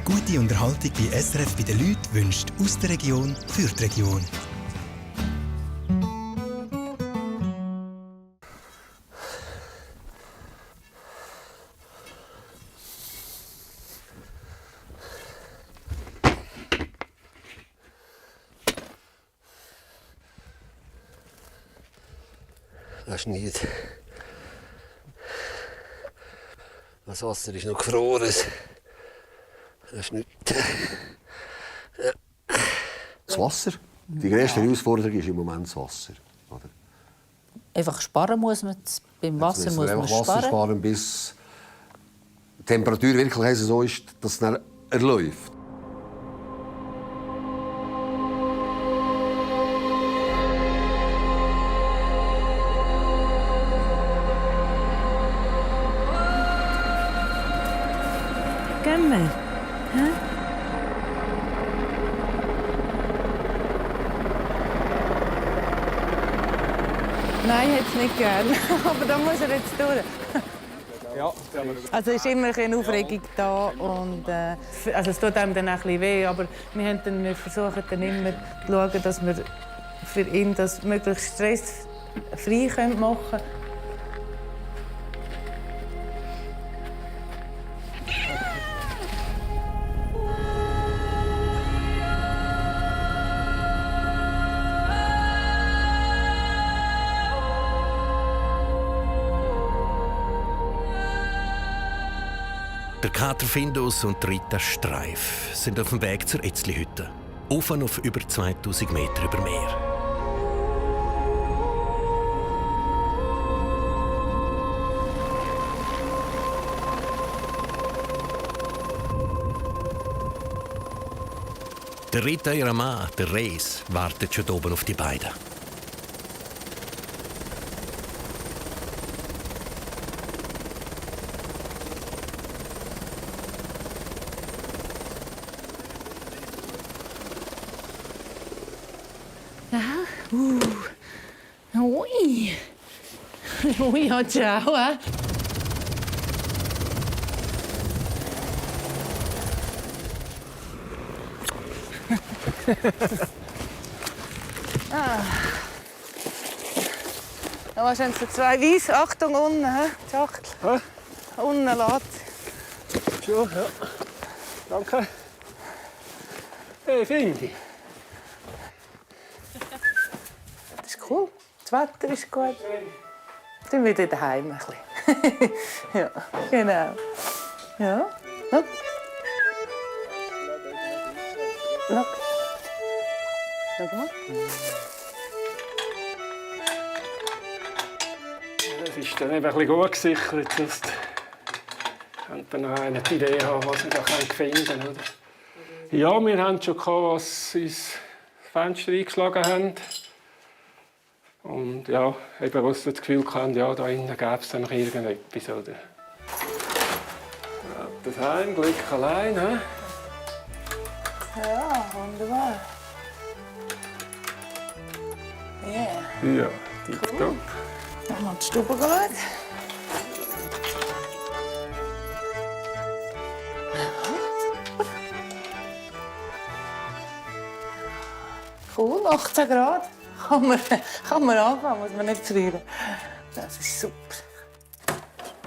Gute Unterhaltung bei SRF bei den Leuten wünscht aus der Region für die Region. Das ist nicht. Das Wasser ist noch gefroren. Das ist nicht. Das Wasser? Die grösste Herausforderung ist im Moment das Wasser. Oder? Einfach sparen muss man. Beim Wasser muss man Wasser sparen, bis die Temperatur wirklich so ist, dass es dann erläuft. Gehen wir? Hä? Nein, hätte es nicht gern. Aber da muss er jetzt durch. Ja, also ist immer eine Aufregung da und also es tut einem dann auch ein bisschen weh, aber wir versuchen dann immer zu schauen, dass wir für ihn das möglichst stressfrei machen können. Der Kater Findus und Rita Streif sind auf dem Weg zur Etzli-Hütte. Offen auf über 2000 Meter über Meer. Der Rita, ihr Mann, der Reis, wartet schon oben auf die beiden. Ui. Ui, ja, ciao. Da war schon so zwei Weiss. Achtung, unten, die Schachtel. Unten lädt. schon, ja. Danke. Hey, Findi. Das ist cool. Das Wetter ist gut. Dann wieder daheim ein bisschen. Ja, genau. Ja. Schau. Schau. Schau mal. Das ist dann eben ein bisschen gut gesichert. Sonst könnte noch eine Idee haben, was wir da finden können. Oder? Ja, wir haben schon gehabt, was sie ins Fenster eingeschlagen haben. Und ja, eben, was wir das Gefühl hatten, ja, da innen gäbe es dann noch irgendetwas. Oder? Ja, das Heimglück allein. He? Ja, wunderbar. Yeah. Ja, tipptopp. Cool. Noch mal die Stube gehen. Cool, 18 Grad. Kann man anfangen, muss man nicht frieren. Das ist super.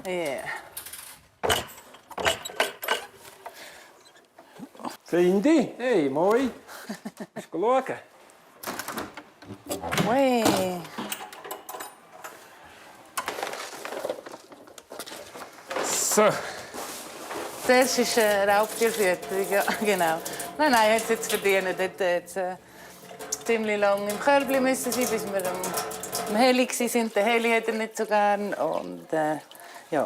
Yeah. Cindy, hey, moin. Hast du schauen? Ui. So. Das ist Raubtierfütterung, ja, genau. Nein, hat es jetzt verdient. Dort jetzt, ziemlich lange im Körbli müssen sein, bis wir am Heli waren. Der Heli hat er nicht so gern. Und, ja.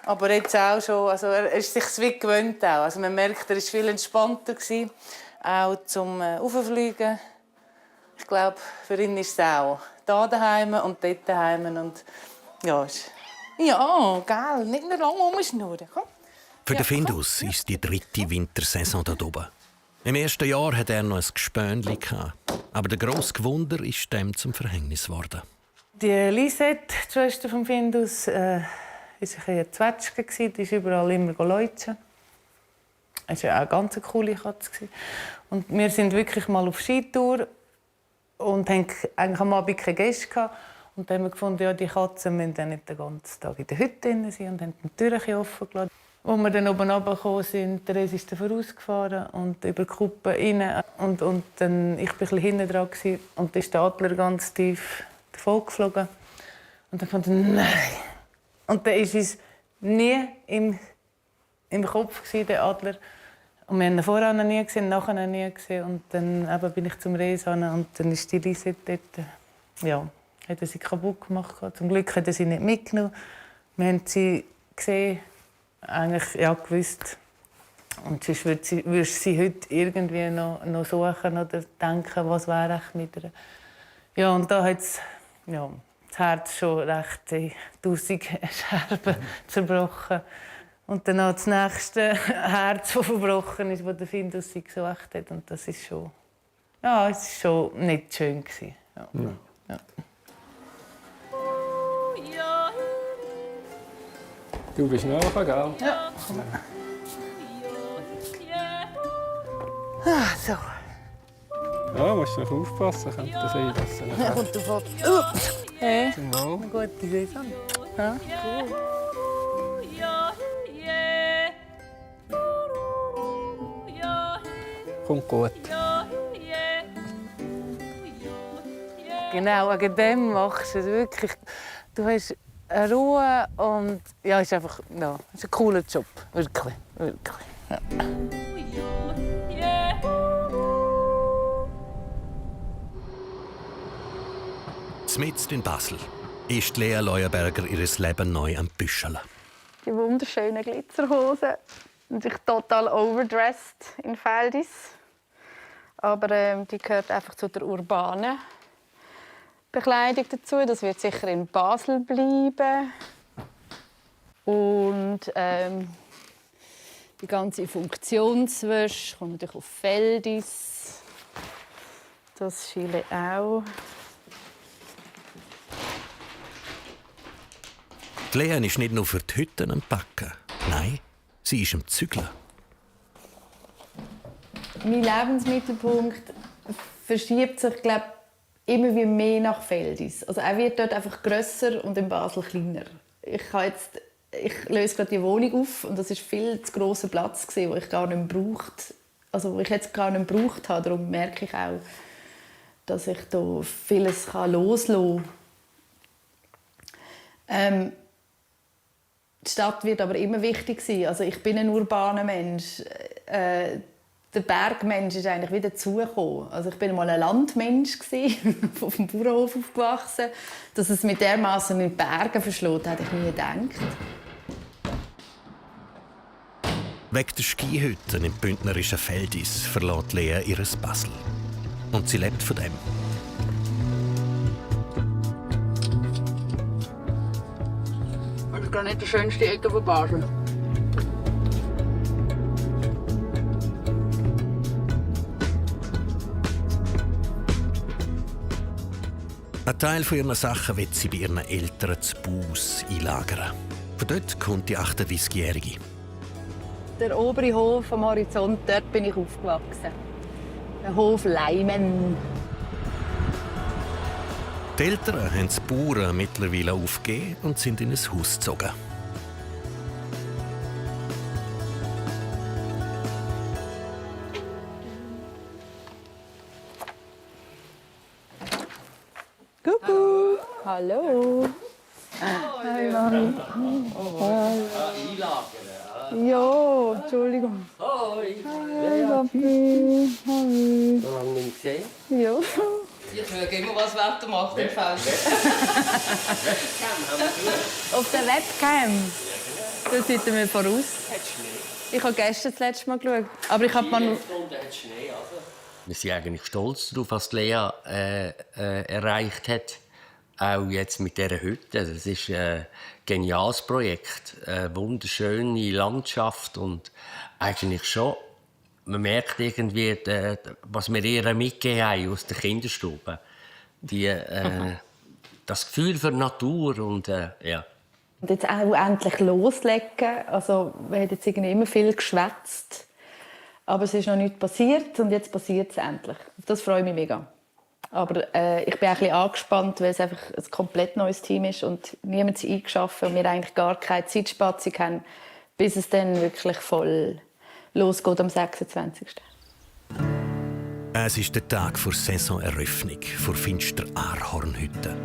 Aber jetzt auch schon, also er ist sich wie gewöhnt auch. Also man merkt, er war viel entspannter gewesen, auch zum Auffliegen. Ich glaube, für ihn ist es auch hier daheim und dort daheim. Und ja, gell, nicht mehr lange rumschnurren. Komm. Für den Findus ist die dritte Wintersaison da oben. Im ersten Jahr hatte er noch ein Gespönli. Aber der grosse Gewunder ist dem zum Verhängnis geworden. Die Lisette, die Schwester von Findus, war eine Zwetschge. Die ist überall immer läutschen. Es war eine ganz coole Katze. Und wir sind wirklich mal auf Skitour und hatten eigentlich am Abend keine Gäste gehabt. Und dann haben wir gefunden, ja, die Katzen müssen dann nicht den ganzen Tag in der Hütte sein und haben die Türen offen gelassen. Als wir dann oben runtergekommen sind, Therese ist dann vorausgefahren und über die Kuppe rein. Und dann, ich war ein bisschen hinten dran und dann ist der Adler ganz tief davon geflogen. Und dann fand ich, nein. Und dann war es nie im Kopf, der Adler. Und wir haben ihn vorher noch nie gesehen, nachher noch nie gesehen. Und dann eben bin ich zum Reis und dann ist die Lisette dort. Ja, hat er sie kaputt gemacht. Zum Glück hat er sie nicht mitgenommen. Wir haben sie gesehen, eigentlich ja, gewusst. Und sonst würde sie heute irgendwie noch suchen oder denken, was wäre ich mit ihr. Ja, und da hat ja, das Herz schon recht 1000 Scherben zerbrochen. Und dann noch das nächste Herz, das verbrochen ist, das der Findus sie gesucht hat. Und das ist schon, ja, es ist schon nicht schön gewesen. Ja. Ja. Du bist nachher, gell? Ja. Ah, so. Ja, musst du noch aufpassen, könnte sein, dass er Ja, kommt drauf ab. Hey, zum Wohl. eine gute Saison. Ja, cool. Kommt gut. Genau, wegen dem machst du es wirklich. Du hast eine Ruhe und ja, es ist einfach ja, es ist ein cooler Job. Wirklich, wirklich. Ja. Mitten in Basel ist Lea Leuenberger ihr Leben neu am Büscheln. Die wunderschönen Glitzerhosen und sich total overdressed in Feldis. Aber die gehört einfach zu der urbanen Bekleidung dazu. Das wird sicher in Basel bleiben. Und die ganze Funktionswäsche kommt natürlich auf Feldis. Das Gilet auch. Die Lea ist nicht nur für die Hütten am Backen. Nein, sie ist am Zügeln. Mein Lebensmittelpunkt verschiebt sich, glaube ich, immer wie mehr nach Feldis. Also er wird dort einfach grösser und in Basel kleiner. Ich löse gerade die Wohnung auf und das ist viel zu grosser Platz den ich gar nicht mehr braucht. Also wo ich jetzt gar nicht mehr gebraucht habe. Darum merke ich auch, dass ich da vieles loslassen kann. Die Stadt wird aber immer wichtig sein. Also ich bin ein urbaner Mensch. Der Bergmensch ist eigentlich wieder dazugekommen. Also ich bin mal ein Landmensch auf dem Bauernhof aufgewachsen. Dass es mit dermaßen in die Berge verschlägt, hätte ich nie gedacht. Wegen der Skihütten im bündnerischen Feldis verlässt Lea ihr Basel. Und sie lebt von dem. Das ist gar nicht die schönste Ecke von Basel. Ein Teil ihrer Sachen will sie bei ihren Eltern zu Baus einlagern. Von dort kommt die 38-Jährige. Der obere Hof am Horizont, dort bin ich aufgewachsen. Der Hof Leimen. Die Eltern haben die Bauern mittlerweile aufgegeben und sind in ein Haus gezogen. Kuckuck. Hallo. Hi, Mami. Ja, Entschuldigung. Hi, Papi. Hi. Lange nicht gesehen. Ja. Ich schaue immer, was das Wetter macht im Feld. Auf der Webcam. Da sind wir voraus. Ich habe gestern das letzte Mal geschaut. Aber ich habe mal... Wir sind eigentlich stolz darauf, was Lea erreicht hat. Auch jetzt mit dieser Hütte. Das ist ein geniales Projekt. Eine wunderschöne Landschaft. Und eigentlich schon, man merkt irgendwie, was wir ihr mitgegeben haben aus der Kinderstube. Das Gefühl für die Natur und ja. Und jetzt auch endlich loslegen. Also, wir haben jetzt irgendwie immer viel geschwätzt. Aber es ist noch nichts passiert und jetzt passiert es endlich. Auf das freue ich mich mega. Aber ich bin auch ein bisschen angespannt, weil es einfach ein komplett neues Team ist und niemand ist eingeschaffen und wir eigentlich gar keine Zeitspatzung haben, bis es dann wirklich voll losgeht am 26. Es ist der Tag vor Saisoneröffnung vor finster Ahornhütte.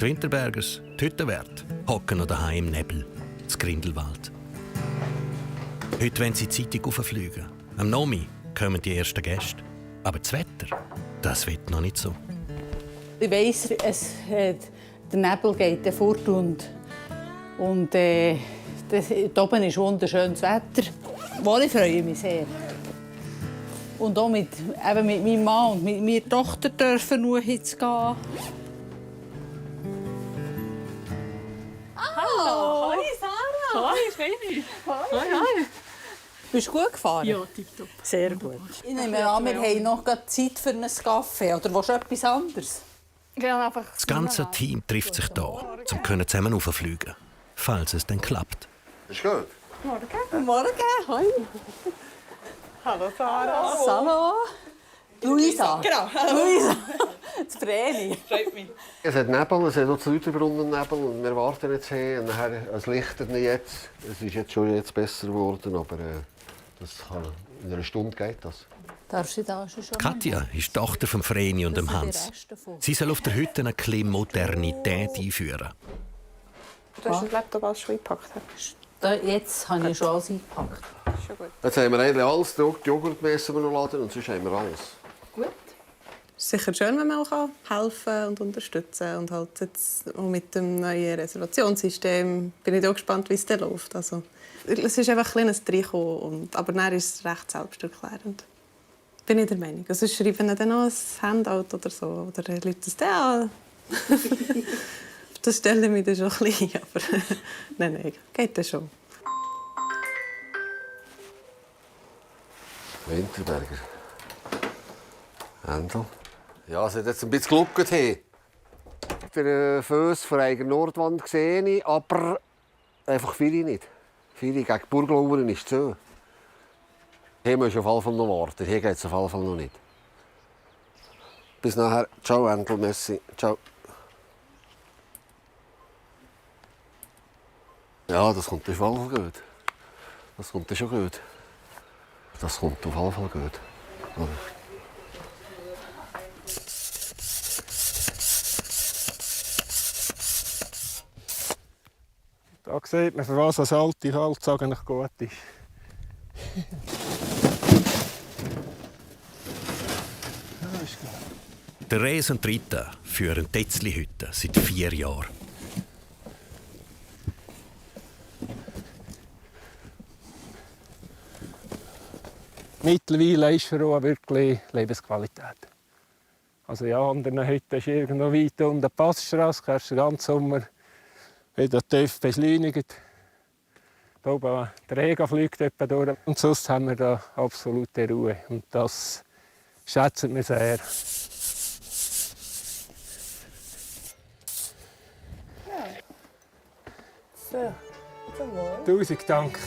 Die Winterbergers, die Hüttenwärter, hocken noch daheim im Nebel, das Grindelwald. Heute wollen sie zeitig rauffliegen. Am Nomi kommen die ersten Gäste. Aber das Wetter, das wird noch nicht so. Ich weiss, der Nebel geht fort und hier oben ist wunderschönes Wetter. Ich freue mich sehr. Und auch mit meinem Mann und mit meiner Tochter dürfen wir jetzt gehen. Hallo! Hoi Sarah! Hoi Feli! Hoi! Bist du gut gefahren? Ja, tipptopp. Sehr gut. Ich nehme an, wir haben noch Zeit für einen Kaffee. Oder willst du etwas anderes? Das ganze Team trifft sich hier, um zusammen rauffliegen, falls es dann klappt. Ist gut. Morgen. Morgen. Hoi. Hallo Sarah. Hallo. Luisa. Genau. Luisa. Das Vreni. Freut mich. Es hat Nebel, es hat auch zu Nebel und wir warten jetzt hier. Und nachher, es lichtet nicht jetzt. Es ist jetzt schon besser geworden, aber das kann, in einer Stunde geht das. Darfst du da schon? Katja ist die Tochter von Vreni und dem Hans. Sie soll auf der Hütte eine kleine Modernität einführen. Du hast den Laptop alles schon eingepackt. Jetzt habe ich schon alles eingepackt. Schon gut. Jetzt haben wir eigentlich alles. Die Joghurt müssen wir noch laden und sonst haben wir alles. Gut. Es ist sicher schön, wenn man auch helfen und unterstützen kann. Und halt jetzt auch mit dem neuen Reservationssystem bin ich auch gespannt, wie es dann läuft. Also, es ist einfach ein kleines Reinkommen, aber dann ist es recht selbsterklärend. Bin ich der Meinung. Also schreiben dann noch ein Handout oder so. Oder Leute das an. Das stellen mich dann schon ein bisschen. Aber nein, geht das schon. Winterberger. Händel. Ja, es hat jetzt ein bisschen geluckert hier. Der Föss von einer Nordwand sehe ich, aber einfach viele nicht. Viele gegen Burglauern ist zu. Hier musst du auf jeden Fall noch warten. Hier geht es auf jeden Fall noch nicht. Bis nachher. Ciao, Händel. Messi. Ciao. Ja, das kommt auf jeden Fall gut. Das kommt schon gut. Das kommt auf jeden Fall gut. Oder? Da sieht man, für was das alte Holz eigentlich gut ist. Der Rees und Rita führen die Etzli-Hütte seit 4 Jahren. Mittlerweile ist für uns wirklich Lebensqualität. Also ja, an der Hütte ist irgendwo weit unten die Passstrasse, kannst du den ganzen Sommer wieder tief beschleunigt. Da oben der Regen fliegt etwa durch. Und sonst haben wir da absolute Ruhe. Und das schätzen wir sehr. So, zum Wohl. 1000 Dank.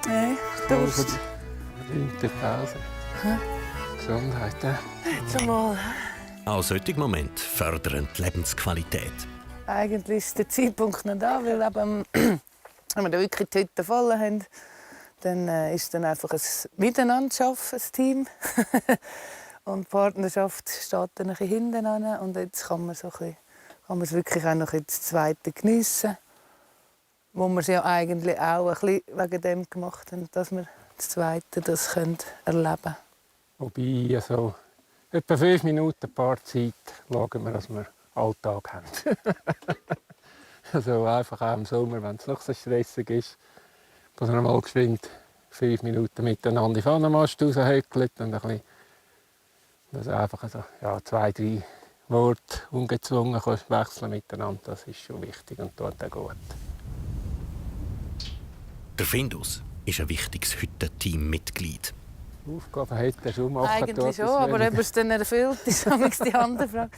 Nein, Durst. Winterpause. Gesundheit. Zum Wohl. Auch solche Momente fördern die Lebensqualität. Eigentlich ist der Zeitpunkt noch da, weil eben, wenn wir dann wirklich die Hütte voll haben, dann ist dann einfach ein Miteinanderschaffen, ein Team. Und die Partnerschaft steht dann ein bisschen hinten an. Und jetzt kann man es wirklich auch noch das Zweite geniessen. Wo wir es ja eigentlich auch ein bisschen wegen dem gemacht haben, dass wir das Zweite das erleben können. Wobei, also, etwa 5 Minuten Paarzeit schauen wir, dass wir Alltag haben. Also einfach auch im Sommer, wenn es noch so stressig ist, dass wir mal geschwind 5 Minuten miteinander in den Pfannenmast raushäkeln und ein bisschen, dass einfach also, ja, 2, 3 Worte ungezwungen wechseln miteinander, das ist schon wichtig und tut auch gut. Der Findus ist ein wichtiges Hüttenteammitglied. Aufgaben hätte er schon machen. Eigentlich schon, aber ob er es dann erfüllt, ist die andere Frage.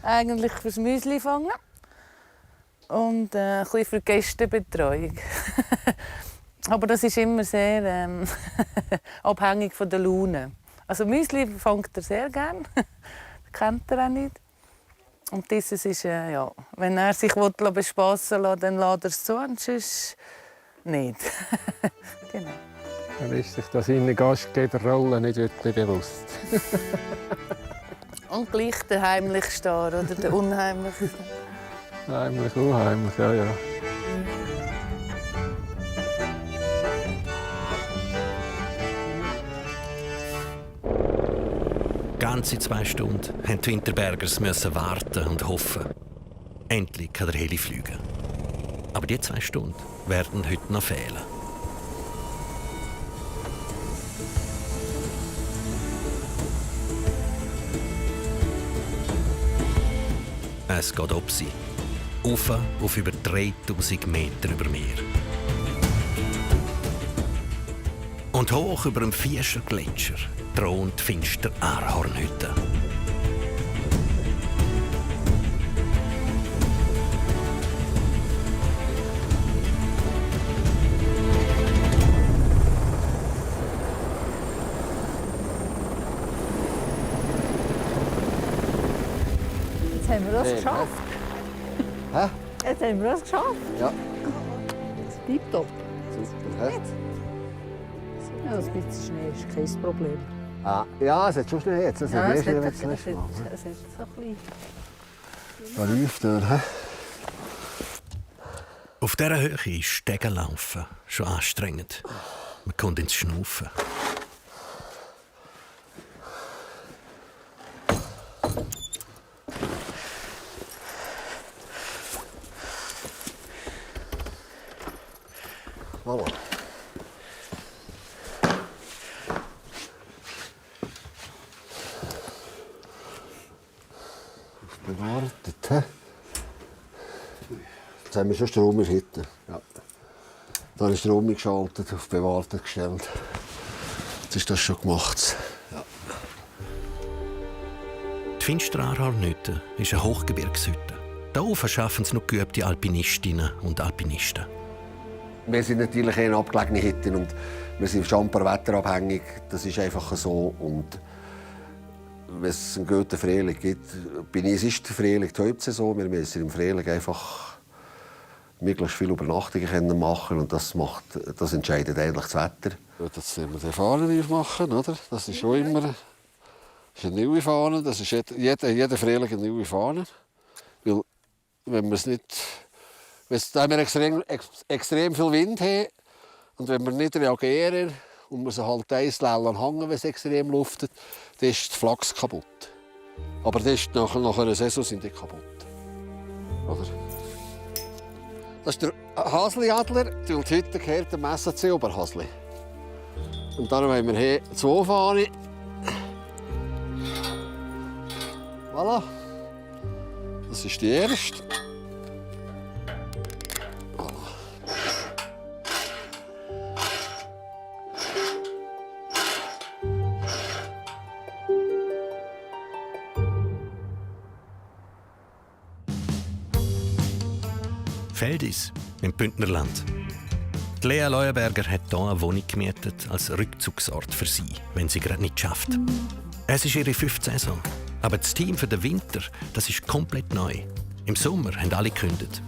Eigentlich fürs Müsli fangen. und ein bisschen für die Gästebetreuung. Aber das ist immer sehr abhängig von der Laune. Also Müsli fängt er sehr gerne. Das kennt er auch nicht. Und dieses ist, ja, wenn er sich bespassen will, dann lässt er es zu, und sonst nicht. Genau. Er ist sich da seine Gastgeberrolle nicht wirklich bewusst. Und gleich der heimliche Star oder der unheimliche. Heimlich, unheimlich, ja, ja. Ganze 2 Stunden mussten die Winterbergers warten und hoffen. Endlich kann der Heli fliegen. Aber die 2 Stunden werden heute noch fehlen. Es geht ab sie. Auf über 3000 Meter über Meer. Und hoch über dem Viescher Gletscher thront finster Aarhornhütte. Jetzt haben wir das geschafft. Hä? Jetzt haben wir das geschafft. Ja. Tipptopp. Super, hä? Ja, ein bisschen Schnee ist kein Problem. Ah, ja, es hat schon Schnee jetzt. Es hat mehr Schnee als letztes Mal. Es hat so ein bisschen... Da läuft er, hä? Auf dieser Höhe ist Stegen laufen schon anstrengend. Man kommt ins Schnaufen. Voilà. Bewartet, hä? Jetzt haben wir schon Strom in der Hütte. Ja. Da ist Strom eingeschaltet, auf bewartet gestellt. Jetzt ist das schon gemacht. Ja. Die Finsteraarhornhütte ist eine Hochgebirgshütte. Hier oben arbeiten es noch geübte Alpinistinnen und Alpinisten. Wir sind natürlich eine abgelegene Hütte und wir sind schon ein paar Wetter abhängig. Das ist einfach so. Und wenn es einen guten Frühling gibt, bei uns ist der Frühling die Hauptsaison. Wir müssen im Frühling einfach möglichst viele Übernachtungen machen und das entscheidet eigentlich das Wetter. Jetzt müssen wir die Fahne aufmachen, oder? Das ist schon immer eine neue Fahne. Das ist jeder Frühling eine neue Fahne. Weil, wenn wir es nicht... Wenn wir extrem viel Wind haben und wenn wir nicht reagieren und wir sie halt einlällen hängen, wenn es extrem luftet, dann ist die Flachs kaputt. Aber das ist nach einer Saison sind die kaputt. Oder? Das ist der Hasli-Adler, die Hütte gehört dem SAC Oberhasli. Und darum haben wir hier 2 Fahnen. Voilà. Das ist die erste. Feldis im Bündnerland. Die Lea Leuenberger hat hier eine Wohnung gemietet als Rückzugsort für sie, wenn sie gerade nicht schafft. Es ist ihre 5. Saison. Aber das Team für den Winter, das ist komplett neu. Im Sommer haben alle gekündigt.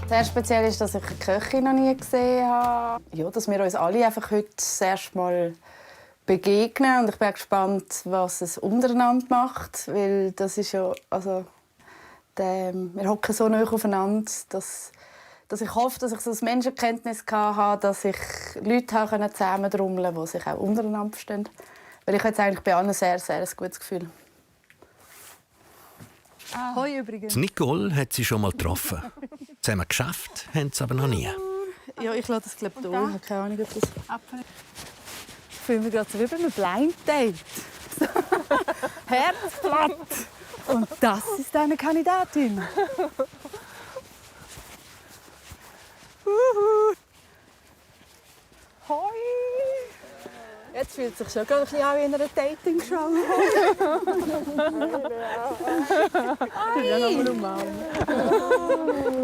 Sehr speziell ist, dass ich eine Köchin noch nie gesehen habe. Ja, dass wir uns alle einfach heute das erste Mal begegnen. Und ich bin gespannt, was es untereinander macht. Weil das ist ja... Also, wir hocken so nah aufeinander, dass ich hoffe, dass ich so ein Menschenkenntnis hatte, dass ich Leute zusammentrommeln konnte, die sich auch untereinander verstehen. Weil ich jetzt eigentlich bei allen sehr, sehr ein gutes Gefühl. Hoi übrigens. Nicole hat sie schon mal getroffen. Zusammen geschafft haben sie aber noch nie. Ja, ich lasse das hier. Ich habe keine Ahnung, ob das... Ich fühle mich gerade so wie bei einem Blind Date. Herzblatt. Und das ist deine Kandidatin. Hoi! Jetzt fühlt sich schon ein bisschen an wie in einer Dating-Show. Ja, nochmal umarmen.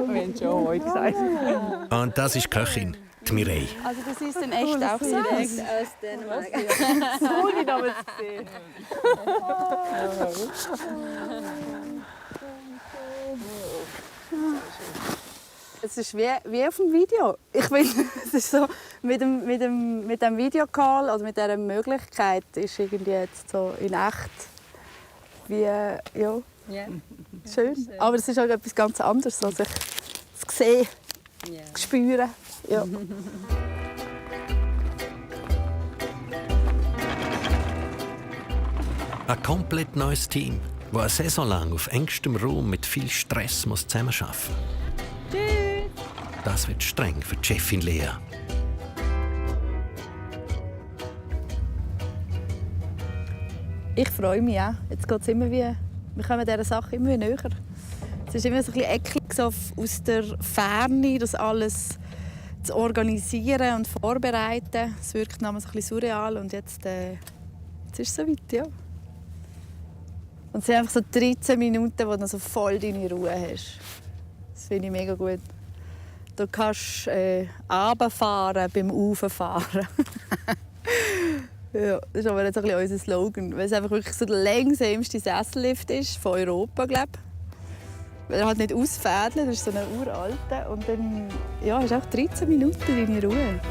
Wir haben schon heute gesagt. Und das ist die Köchin, die Mireille. Also das ist dann echt auch so Direkt aus Dänemark. ohne damals gesehen. Es ist wie auf dem Video. Ich finde, es ist so, mit dem Videocall, also mit dieser Möglichkeit, ist irgendwie jetzt so in echt wie, ja, schön. Aber es ist auch etwas ganz anderes, als ich es sehe, spüre. Ja. Ein komplett neues Team, das eine Saison lang auf engstem Raum mit viel Stress zusammenarbeiten muss. Das wird streng für die Chefin Lea. Ich freue mich auch. Jetzt geht es immer wie, wir kommen dieser Sache immer näher. Es ist immer so ein bisschen eckig, so aus der Ferne, das alles zu organisieren und vorbereiten. Es wirkt damals ein bisschen surreal und jetzt ist es so weit, ja. Und es sind einfach so 13 Minuten, wo du so voll deine Ruhe hast. Das finde ich mega gut. Du kannst runterfahren beim Rauffahren. Ja, das ist aber jetzt ein bisschen unser Slogan, weil es einfach wirklich so der langsamste Sessellift ist von Europa, glaube ich. Weil er halt nicht ausfädelt, das ist so ein uralter. Und dann ja, hast du auch 13 Minuten deine Ruhe.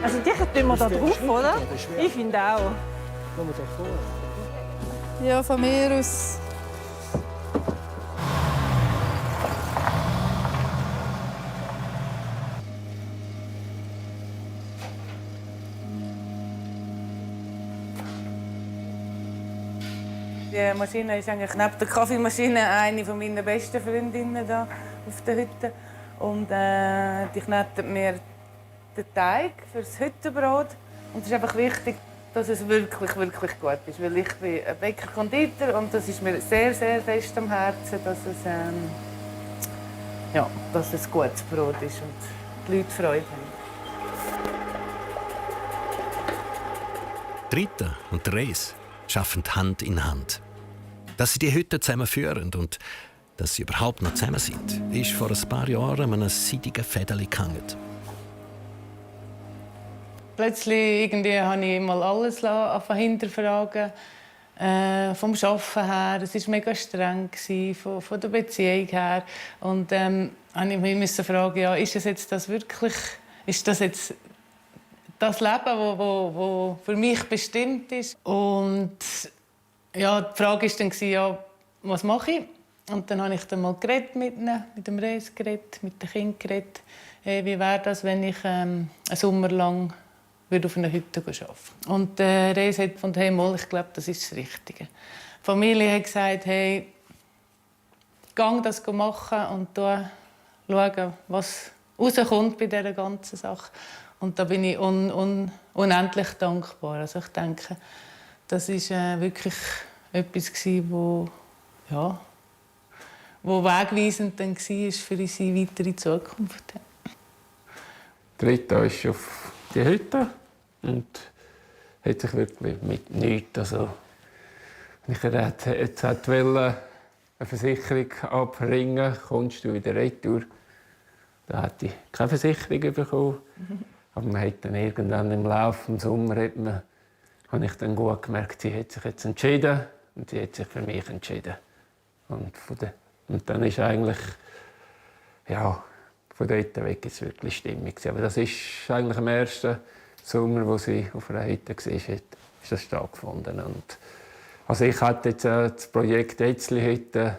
Also dich tun wir da drauf, oder? Ich finde auch. Ja, von mir aus. Die Maschine ist eigentlich neben der Kaffeemaschine eine meiner besten Freundinnen hier auf der Hütte. Und die knetet mir den Teig für das Hüttenbrot. Und es ist einfach wichtig, dass es wirklich, wirklich gut ist. Weil ich bin ein Bäcker-Konditor und das ist mir sehr, sehr fest am Herzen, dass es gutes Brot ist und die Leute Freude haben. Die Rita und Therese arbeiten Hand in Hand. Dass sie die Hütte zusammenführen und dass sie überhaupt noch zusammen sind, ist vor ein paar Jahren an einem seidigen Fädeli gehangen. Plötzlich irgendwie habe ich mal alles hinterfragen. Vom Arbeiten her, es war mega streng von der Beziehung her. Und musste ich mich fragen, ja, ist das jetzt das wirklich, ist das jetzt das Leben, wo für mich bestimmt ist? Und ja, die Frage war dann, ja, was mache ich? Und dann habe ich dann mal mit ihnen, mit dem Reis geredet, mit den Kindern geredet. Wie wäre das, wenn ich einen Sommer lang auf einer Hütte arbeiten. Und Reis hat von hey, mal, ich glaube, das ist das Richtige. Die Familie hat gesagt, hey, gang das machen und schauen, was rauskommt bei dieser ganzen Sache. Und da bin ich unendlich dankbar. Also ich denke, das war wirklich etwas, wo wegweisend dann war für unsere weitere Zukunft. Die Rita ist auf die Hütte und hat sich wirklich mit nichts. Also, ich wollte eine Versicherung abringen, kommst du wieder retour. Da hatte ich keine Versicherung bekommen. Aber man hat dann irgendwann im Laufe des Sommers habe ich dann gut gemerkt, sie hat sich jetzt entschieden und sie hat sich für mich entschieden. Und dann ist eigentlich, ja, von dort weg ist es wirklich stimmig. Aber das ist eigentlich am ersten Sommer, wo sie auf einer Hütte war, ist das stattgefunden. Und also ich hatte jetzt das Projekt Etzli-Hütte,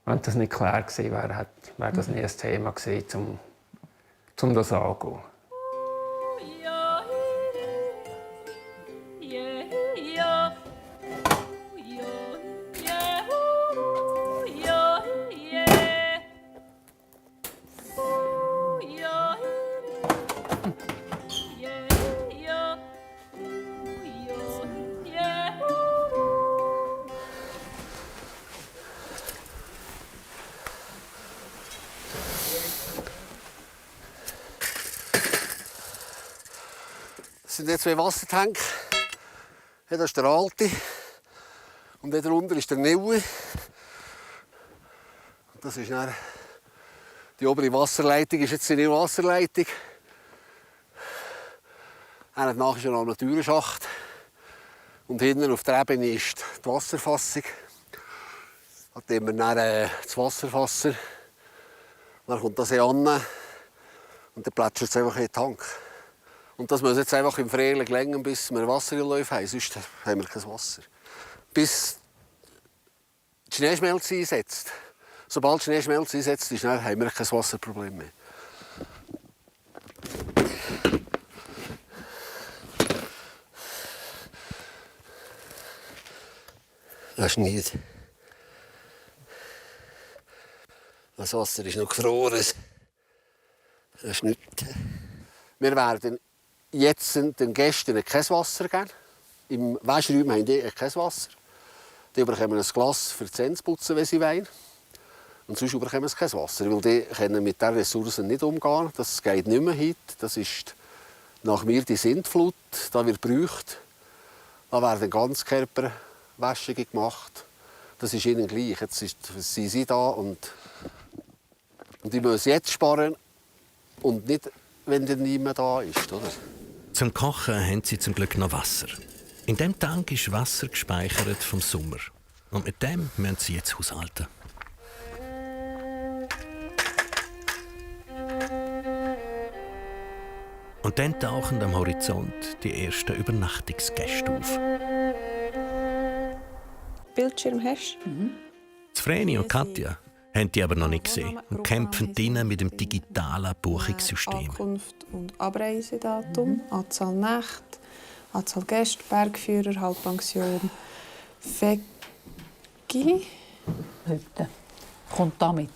wenn das nicht klar gewesen wäre, wäre das nie ein Thema gewesen, um das anzugehen. sind jetzt 2 Wassertanks. Das ist der alte. Und darunter ist der neue. Das ist dann die obere Wasserleitung, ist jetzt die neue Wasserleitung. Danach ist noch ein Türenschacht. Und hinten auf der Ebene ist die Wasserfassung. Da haben wir dann das Wasserfasser. Dann kommt das hier an und dann plätschert es einfach in den Tank. Und das muss jetzt einfach im Frühling länger, bis wir Wasserläufe haben, sonst haben wir kein Wasser. Bis die Schneeschmelze einsetzt. Sobald die Schneeschmelze einsetzt, haben wir kein Wasserproblem mehr. Das ist nicht. Das Wasser ist noch gefroren. Das ist nichts. Wir werden jetzt den Gästen kein Wasser geben. Im Wäschraum haben die kein Wasser. Die bekommen ein Glas für die Zähne zu putzen, wenn sie wollen. Und sonst bekommen sie kein Wasser, weil die können mit diesen Ressourcen nicht umgehen. Das geht nicht mehr heute. Das ist nach mir die Sintflut. Da wird gebraucht. Da werden Ganzkörperwäschungen gemacht. Das ist ihnen gleich. Jetzt sind sie da und die müssen jetzt sparen und nicht, wenn der niemand da ist. Oder? Zum Kochen haben sie zum Glück noch Wasser. In diesem Tank ist Wasser gespeichert vom Sommer. Und mit dem müssen sie jetzt haushalten. Und dann tauchen am Horizont die ersten Übernachtungsgäste auf. Bildschirm hast du? Vreni und Katja haben die aber noch nicht gesehen und kämpfen drinnen mit dem digitalen Buchungssystem. Ankunft und Abreisedatum, Anzahl Nächte, Anzahl Gäste, Bergführer, Halbpension, Veggie. Heute kommt da mit.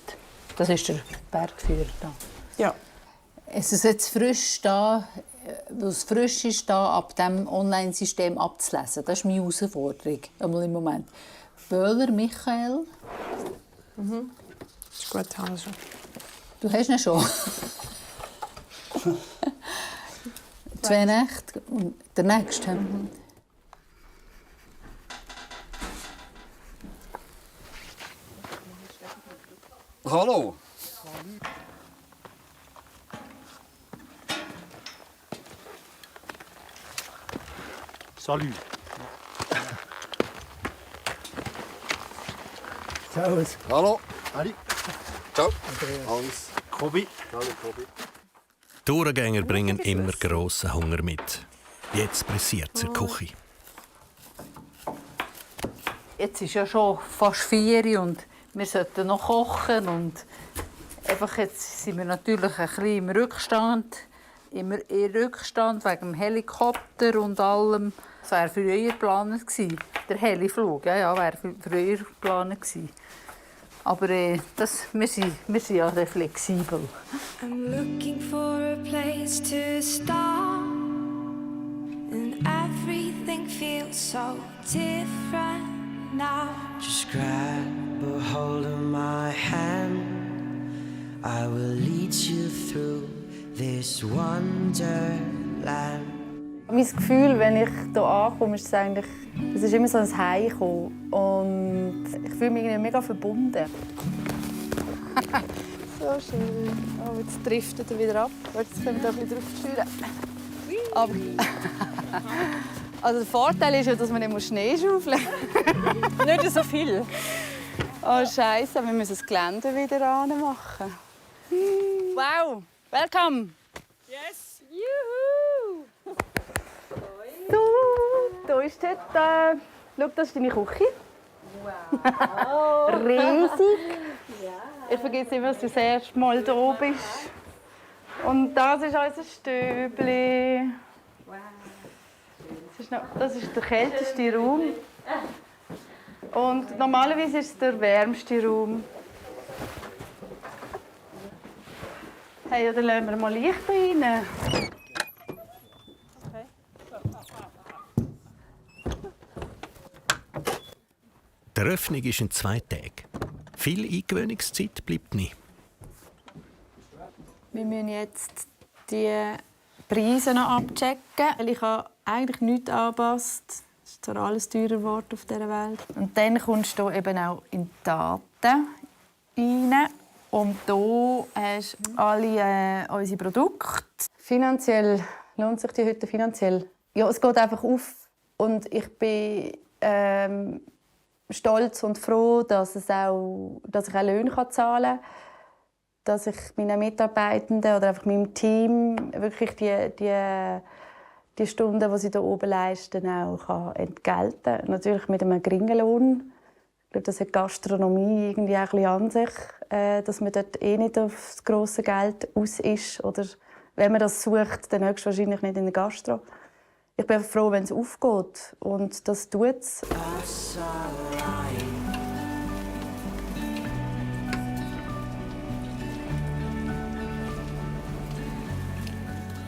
Das ist der Bergführer da. Ja. Es ist jetzt frisch da, weil es frisch ist, da ab diesem Online-System abzulesen. Das ist meine Herausforderung im Moment. Böhler Michael. Das ist gut, habe ich schon. Du hast ihn schon. 2 Nächte und der nächste. Hallo. Salut. Servus. Hallo. Ali. Ciao. Hans. Kobi. Hallo, Kobi. Tourengänger bringen immer grossen Hunger mit. Jetzt pressiert es in der Küche. Jetzt ist ja schon fast 4 und wir sollten noch kochen. Und einfach jetzt sind wir natürlich ein bisschen im Rückstand. Immer in Rückstand wegen dem Helikopter und allem. Das wäre früher geplant gewesen. Der Heliflug, ja, wäre früher geplant gewesen. Aber wir sind ja flexibel. I'm looking for a place to start, and everything feels so different now. Just grab a hold of my hand. I will lead you through this wonderland. Mein Gefühl, wenn ich hier ankomme, ist eigentlich, es ist immer so ein Heimkommen. Und ich fühle mich mega verbunden. So schön. Oh, jetzt driftet er wieder ab. Jetzt können wir ein bisschen drauf steuern. Aber also der Vorteil ist ja, dass man nicht Schnee schaufeln muss. Nicht so viel. Oh Scheiße, wir müssen das Gelände wieder anmachen. Wow, welcome. Yes. Juhu. Da ist dort, schau, das ist deine Küche. Wow. Riesig. Ich vergesse immer, dass du das erste Mal hier bist. Und das ist unser Stöbli. Das ist der kälteste Raum. Und normalerweise ist es der wärmste Raum. Hey, ja, dann lassen wir mal Licht rein. Die Eröffnung ist in 2 Tagen. Viel Eingewöhnungszeit bleibt nicht. Wir müssen jetzt die Preise noch abchecken, weil ich habe eigentlich nichts angepasst. Es ist zwar alles teurer geworden auf dieser Welt. Und dann kommst du eben auch in die Daten rein. Und hier hast du alle unsere Produkte. Finanziell lohnt sich die Hütte finanziell. Ja, es geht einfach auf. Und ich bin stolz und froh, dass ich auch Löhne zahlen kann. Dass ich meinen Mitarbeitenden oder einfach meinem Team wirklich die Stunden, die sie hier oben leisten, auch entgelten kann. Natürlich mit einem geringen Lohn. Ich glaube, das hat Gastronomie irgendwie auch ein bisschen an sich, dass man dort nicht auf das grosse Geld aus ist. Oder wenn man das sucht, dann höchstwahrscheinlich nicht in der Gastro. Ich bin froh, wenn es aufgeht. Und das tut es.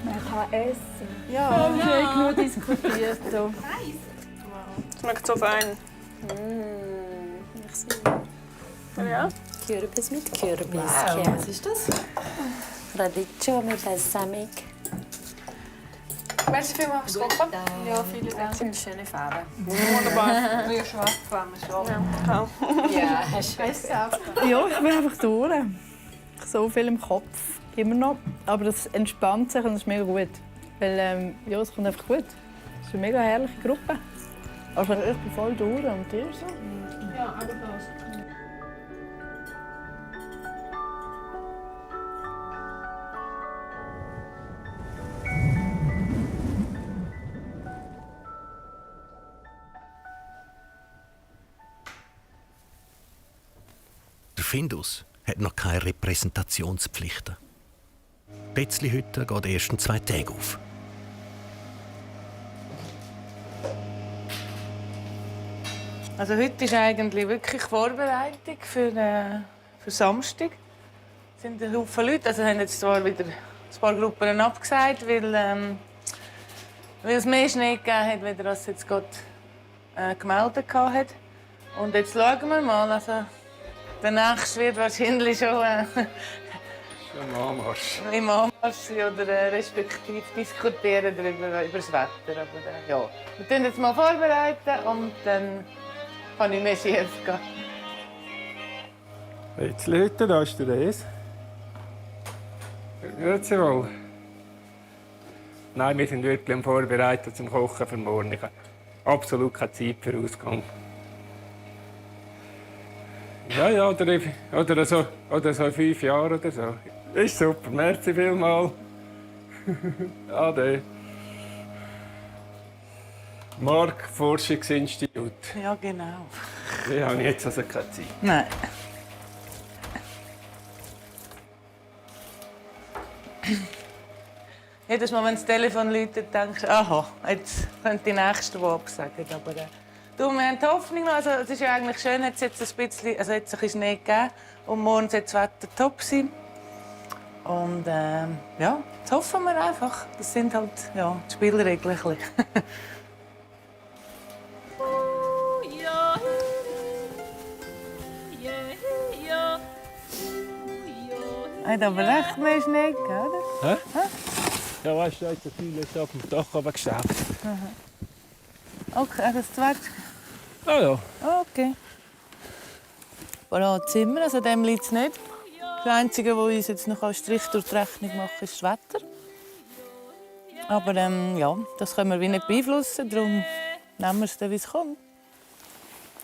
Man kann essen. Ja. Wir haben genug diskutiert. So. Es schmeckt so fein. Ja. Kürbis mit Kürbis. Wow. Was ist das? Radicchio mit Balsamic. Merci vielmals, Papa. Ja, vielen Dank. Eine schöne Farbe. Wunderbar. Wie schwarz war man schon. Ja, hast du besser. Ja, ich bin einfach durch. So viel im Kopf, immer noch. Aber das entspannt sich und das ist mega gut. Weil ja, es kommt einfach gut. Es ist eine mega herrliche Gruppe. Also ich bin voll durch und dir so? Ja, aber das. Der Findus hat noch keine Repräsentationspflichten. Die Betzli-Hütte geht erst in 2 Tagen auf. Also heute ist eigentlich wirklich Vorbereitung für Samstag. Es sind ein Haufen Leute. Also haben jetzt zwar wieder ein paar Gruppen abgesagt, weil es mehr Schnee gegeben hat, als es jetzt gerade gemeldet hat. Und jetzt schauen wir mal. Also, der nächste wird wahrscheinlich schon Im Anmarsch. im Anmarsch sein oder respektive diskutieren über das Wetter. Aber ja, wir tun jetzt mal vorbereiten und dann kann ich nicht schief gehen. Jetzt Leute, da ist der Reis. Grüezi wohl. Nein, wir sind wirklich vorbereitet zum Kochen für morgen. Ich habe absolut keine Zeit für Ausgang. Ja, oder so 5 Jahre oder so. Ist super, merci vielmals. Ade. Marktforschungsinstitut. Ja, genau. Ich habe jetzt also keine Zeit. Nein. Jedes Mal, wenn das Telefon läutet, denkst du, aha, jetzt könnte die Nächste die absagen. Aber du, wir haben die Hoffnung noch. Also, es ist ja eigentlich schön, hat es jetzt ein bisschen, also jetzt ein bisschen Schnee gegeben und morgen soll das Wetter top sein. Und ja, jetzt hoffen wir einfach. Das sind halt ja, die Spielregeln. Hat aber recht mehr Schnee gegeben, oder? Hä? Ja, weißt du, so viel ist auf dem Dach runtergeschraubt. Okay, das zweite. Ah ja. Okay. Voilà, jetzt sind wir. Also dem liegt es nicht. Das Einzige, was uns jetzt noch einen Strich durch die Rechnung macht, ist das Wetter. Aber ja, das können wir wie nicht beeinflussen. Darum nehmen wir es dann, wie es kommt.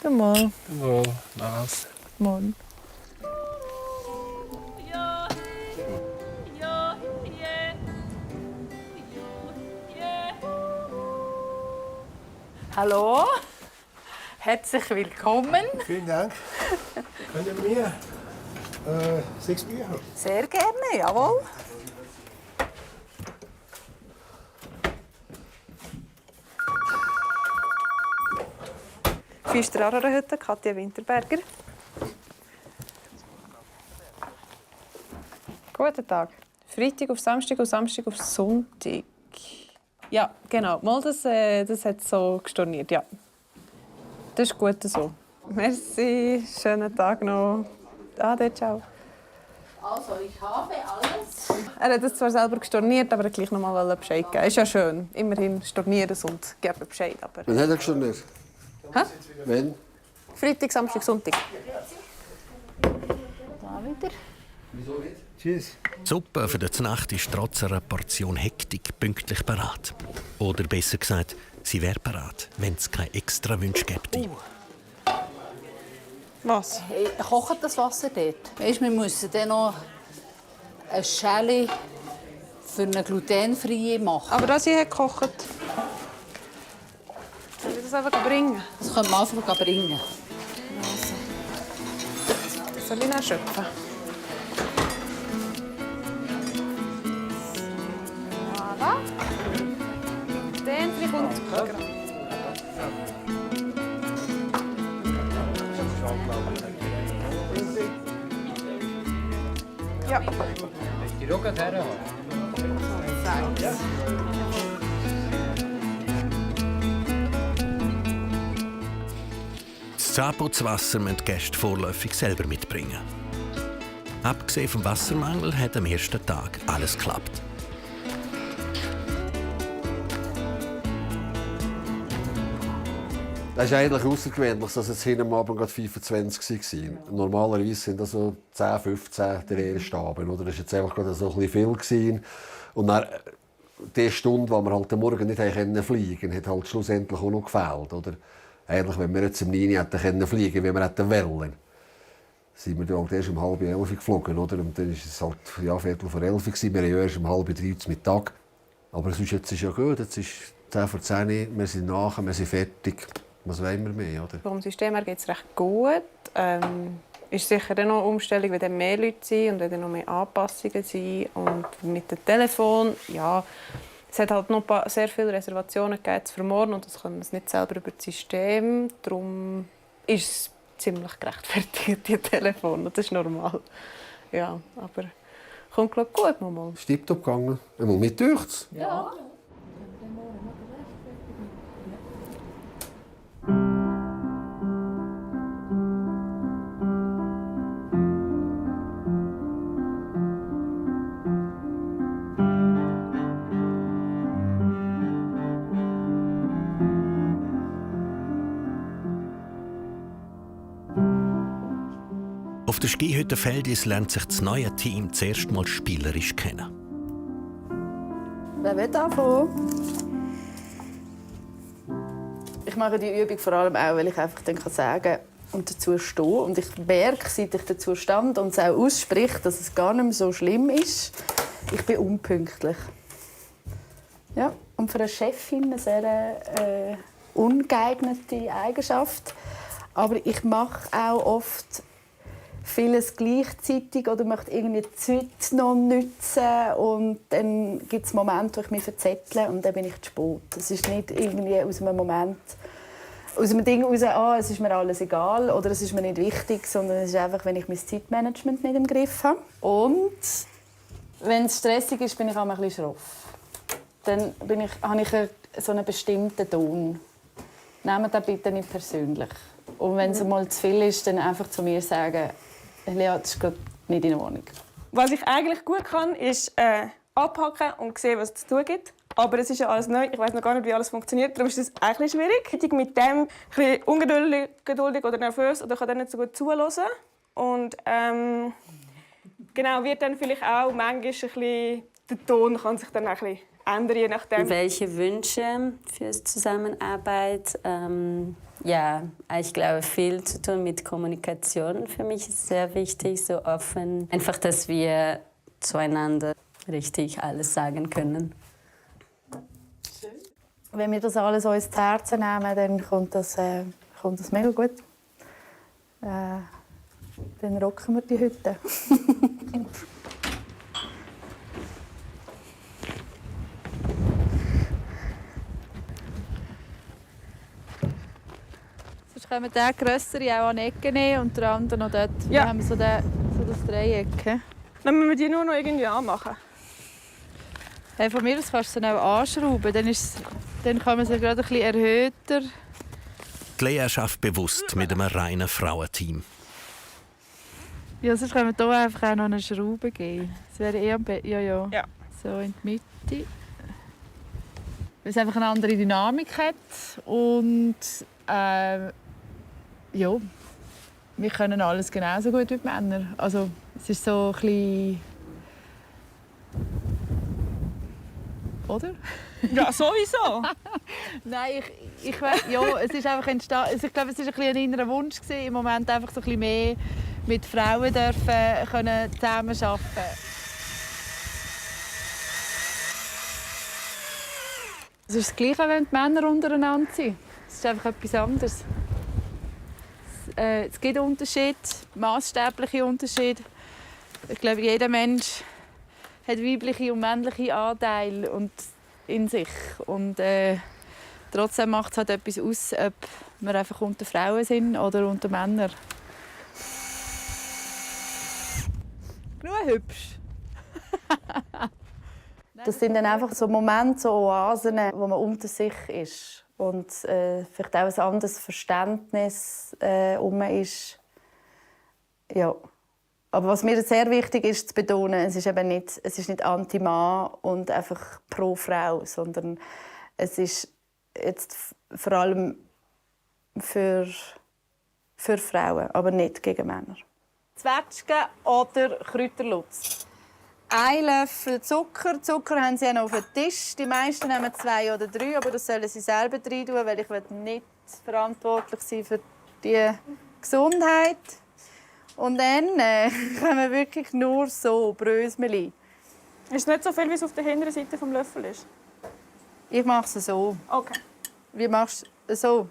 Dann mal. Mal, was? Morgen. Hallo, herzlich willkommen. Vielen Dank. Können wir 6 Bier haben? Sehr gerne, jawohl. Fischstrarer-Hütte, Katja Winterberger. Guten Tag. Freitag auf Samstag und Samstag auf Sonntag. Ja, genau. Mal das hat so gestorniert, ja. Das ist gut so. Merci, schönen Tag noch. Ade, ciao. Also, ich habe alles. Er hat es zwar selber gestorniert, aber er gleich noch mal Bescheid geben. Ist ja schön. Immerhin stornieren es und geben Bescheid. Aber... Wann hat er gestorniert? Hä? Wann? Freitag, Samstag, Sonntag. Da wieder. Wieso nicht? Tschüss. Die Suppe für die Nacht ist trotz einer Portion Hektik pünktlich parat. Oder besser gesagt, sie wäre parat, wenn es keine extra Wünsche gäbe. Was? Hey, kocht das Wasser dort? Weißt, wir müssen dann noch eine Schale für eine glutenfreie machen. Aber das hier hat gekocht. Soll ich das einfach bringen? Das können wir einfach bringen. Soll ich noch schöpfen? Voilà. Den kommt gerade. Ja. Die auch gerade her. Das Zahnputzwasser müssen die Gäste vorläufig selber mitbringen. Abgesehen vom Wassermangel hat am ersten Tag alles geklappt. Das ist eigentlich außergewöhnlich, dass es hinten am Abend gerade 25 waren. Normalerweise sind das so 10, 15 der ersten Abend. Oder? Das war jetzt einfach gerade so ein bisschen viel. Und dann, die Stunde, wo wir halt am Morgen nicht fliegen konnten, hat halt schlussendlich auch noch gefehlt. Oder? Eigentlich, wenn wir jetzt um 9 Uhr hätten fliegen, wie wir hätten wollen, sind wir dann erst um 10:30 geflogen. Oder? Und dann war es halt 11:15. Wir waren erst um 2:30 zum Mittag. Aber sonst jetzt ist ja gut. Jetzt ist 10:10 Uhr, wir sind nachher, wir sind fertig. Was wollen wir mehr, oder? Vom System her geht es recht gut. Ist sicher dann noch eine Umstellung, wenn dann mehr Leute sind und wenn dann noch mehr Anpassungen sind. Und mit dem Telefon, ja, es hat halt noch sehr viele Reservationen gegeben für morgen und das können wir nicht selber über das System. Darum ist es ziemlich gerechtfertigt, die Telefon. Das ist normal. Ja, aber kommt glaub, gut mal. Ist tiptop gegangen. Einmal mit durchs. Ja. Auf der Skihütte Feldis lernt sich das neue Team zuerst mal spielerisch kennen. Wer will anfangen? Ich mache die Übung vor allem auch, weil ich einfach dann sagen kann und dazu stehe. Und ich merke, seit ich dazu stand und es auch ausspricht, dass es gar nicht mehr so schlimm ist. Ich bin unpünktlich. Ja, und für eine Chefin eine sehr ungeeignete Eigenschaft. Aber ich mache auch oft vieles gleichzeitig oder möchte irgendwie die Zeit noch nutzen und dann gibt es Momente, wo ich mich verzettle und dann bin ich zu spät. Es ist nicht irgendwie aus einem Moment, aus einem Ding heraus, es ist mir alles egal oder es ist mir nicht wichtig, sondern es ist einfach, wenn ich mein Zeitmanagement nicht im Griff habe. Und wenn es stressig ist, bin ich auch ein bisschen schroff. Dann habe ich so einen bestimmten Ton. Nehmt das bitte nicht persönlich. Und wenn es mal zu viel ist, dann einfach zu mir sagen, Lea, das ist nicht in Ordnung. Was ich eigentlich gut kann, ist abhaken und sehen, was es zu tun gibt. Aber es ist ja alles neu. Ich weiß noch gar nicht, wie alles funktioniert. Darum ist es eigentlich schwierig. Ich bin mit dem ein bisschen ungeduldig oder nervös oder kann dann nicht so gut zuhören. Und genau, wird dann vielleicht auch manchmal ein bisschen, der Ton kann sich dann auch ein bisschen ändern, je nachdem. Welche Wünsche für die Zusammenarbeit? Ja, ich glaube, viel zu tun mit Kommunikation. Für mich ist sehr wichtig, so offen. Einfach, dass wir zueinander richtig alles sagen können. Wenn wir das alles uns zu Herzen nehmen, dann kommt das mega gut. Dann rocken wir die Hütte. Sonst können wir den grösseren auch an die Ecke nehmen und den anderen noch dort. Ja. Wir haben so das Dreieck. Dann müssen wir die nur noch irgendwie anmachen. Hey, von mir aus kannst du sie auch anschrauben. Dann kann man sie gerade ein bisschen erhöhter. Die Lea arbeitet bewusst mit einem reinen Frauenteam. Ja, sonst können wir hier einfach auch noch eine Schraube geben. Das wäre eher am besten. Ja. So in die Mitte. Weil es einfach eine andere Dynamik hat. Und ja, wir können alles genauso gut wie die Männer. Also es ist so ein bisschen... Oder? Ja, sowieso. Nein, ich weiss, ja, es ist einfach entstanden. Ich glaube, es war ein innerer Wunsch gewesen, im Moment einfach so ein bisschen mehr mit Frauen dürfen können zusammenarbeiten. Es ist das Gleiche, wenn die Männer untereinander sind. Es ist einfach etwas anderes. Es gibt Unterschiede, massstabliche Unterschiede. Ich glaube, jeder Mensch hat weibliche und männliche Anteile in sich. Und trotzdem macht es halt etwas aus, ob wir einfach unter Frauen sind oder unter Männern. Genug hübsch. Das sind dann einfach so Momente, so Oasen, wo man unter sich ist. Und vielleicht auch ein anderes Verständnis ist. Ja. Aber was mir sehr wichtig ist zu betonen, es ist nicht anti-Mann und einfach pro Frau, sondern es ist jetzt vor allem für Frauen, aber nicht gegen Männer. Zwetschgen oder Kräuterlutz. 1 Löffel Zucker. Zucker haben sie ja noch auf dem Tisch. Die meisten nehmen 2 oder 3, aber das sollen sie selber rein tun, weil ich nicht verantwortlich sein für die Gesundheit. Und dann können wir wirklich nur so Brösmeli. Ist es nicht so viel, wie es auf der hinteren Seite des Löffels ist? Ich mache es so. Okay. Wie machst du es so?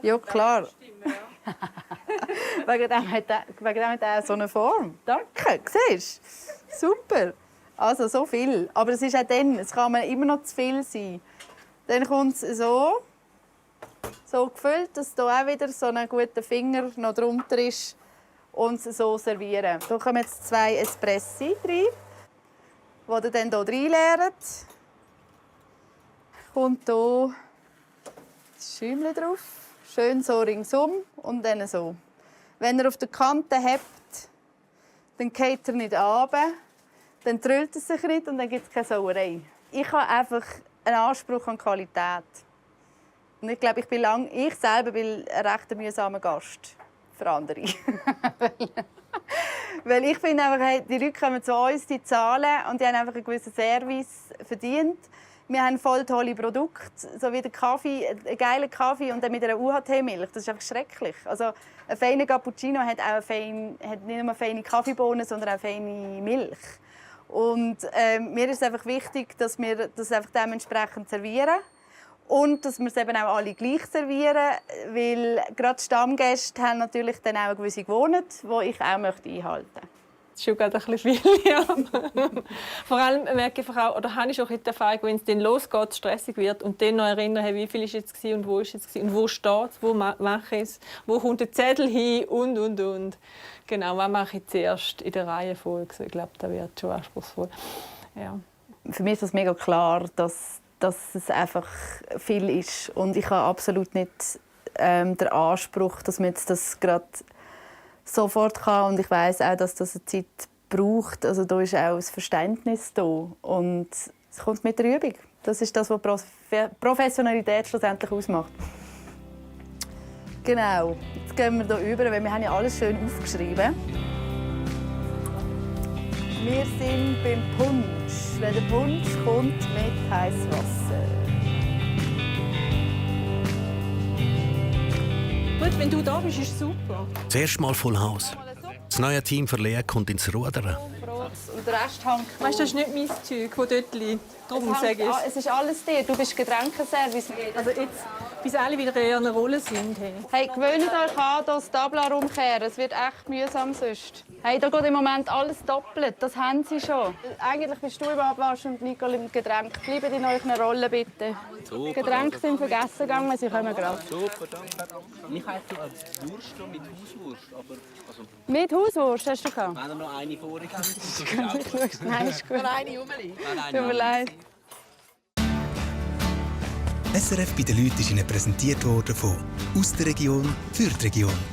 Ja, klar. Wegen dem hat er so eine Form. Danke, siehst du? Super. Also so viel. Aber es ist auch dann, es kann immer noch zu viel sein. Dann kommt es so gefüllt, dass da auch wieder so ein guter Finger noch drunter ist. Und so servieren. Hier kommen jetzt 2 Espressi rein, die ihr dann hier reinleert. Kommt hier das Schäumchen drauf. Schön so ringsum und dann so. Wenn ihr auf der Kante habt, dann geht er nicht runter, dann trüllt es sich nicht und dann gibt es keine Sauerei. Ich habe einfach einen Anspruch an Qualität. Und ich glaube, ich selber bin ein recht mühsamer Gast. Für andere. Weil ich finde einfach, hey, die Leute kommen zu uns, die zahlen und die haben einfach einen gewissen Service verdient. Wir haben voll tolle Produkte, so wie der Kaffee, einen geilen Kaffee und dann mit einer UHT-Milch. Das ist einfach schrecklich. Also ein feiner Cappuccino hat nicht nur feine Kaffeebohnen, sondern auch feine Milch. Und mir ist es einfach wichtig, dass wir das einfach dementsprechend servieren. Und dass wir es eben auch alle gleich servieren, weil gerade Stammgäste haben natürlich dann auch eine gewisse Gewohnheit, die ich auch einhalten möchte. Das ist schon gerade ein bisschen viel, ja. Vor allem merke ich auch, oder habe ich auch die Erfahrung, wenn es dann losgeht, stressig wird und dann noch erinnern, wie viel ist jetzt und wo ist jetzt und wo steht es, wo mache ich es, wo kommt der Zettel hin und. Genau, was mache ich zuerst in der Reihenfolge? Ich glaube, das wird schon anspruchsvoll. Ja. Für mich ist es mega klar, dass es einfach viel ist. Und ich habe absolut nicht den Anspruch, dass man jetzt das gerade sofort kann. Und ich weiß auch, dass das eine Zeit braucht. Also da ist auch das Verständnis da. Und es kommt mit der Übung. Das ist das, was Professionalität schlussendlich ausmacht. Genau. Jetzt gehen wir hier über, weil wir haben ja alles schön aufgeschrieben. Wir sind beim Punsch. Wenn der Punsch kommt mit heißem Wasser. Gut, wenn du da bist, ist es super. Zuerst mal voll Haus. Das neue Team für Lea kommt ins Rudern. Und der Rest hängt. Weißt du, das ist nicht mein Zeug, das dort liegt. Darum sage ich. Es ist alles dir. Du bist Getränkeservice. Also jetzt, bis alle wieder in einer Rolle sind. Hey, gewöhnt euch an, das Tabla rumkehren. Es wird echt mühsam sonst. Hey, da geht im Moment alles doppelt. Das haben sie schon. Eigentlich bist du im Abwaschen und Nicole im Getränk. Bleibt in euren Rollen, bitte. Super, Getränke sind vergessen gegangen, sie kommen gerade. Super, danke. Ich hätte als Wurst mit Hauswurst, aber... Also, mit Hauswurst hast du gehabt? wenn er noch eine vorige Nein, ist gut. Noch eine rumliegt. Tut mir leid. SRF bei den Leuten ist Ihnen präsentiert worden von «Aus der Region für die Region».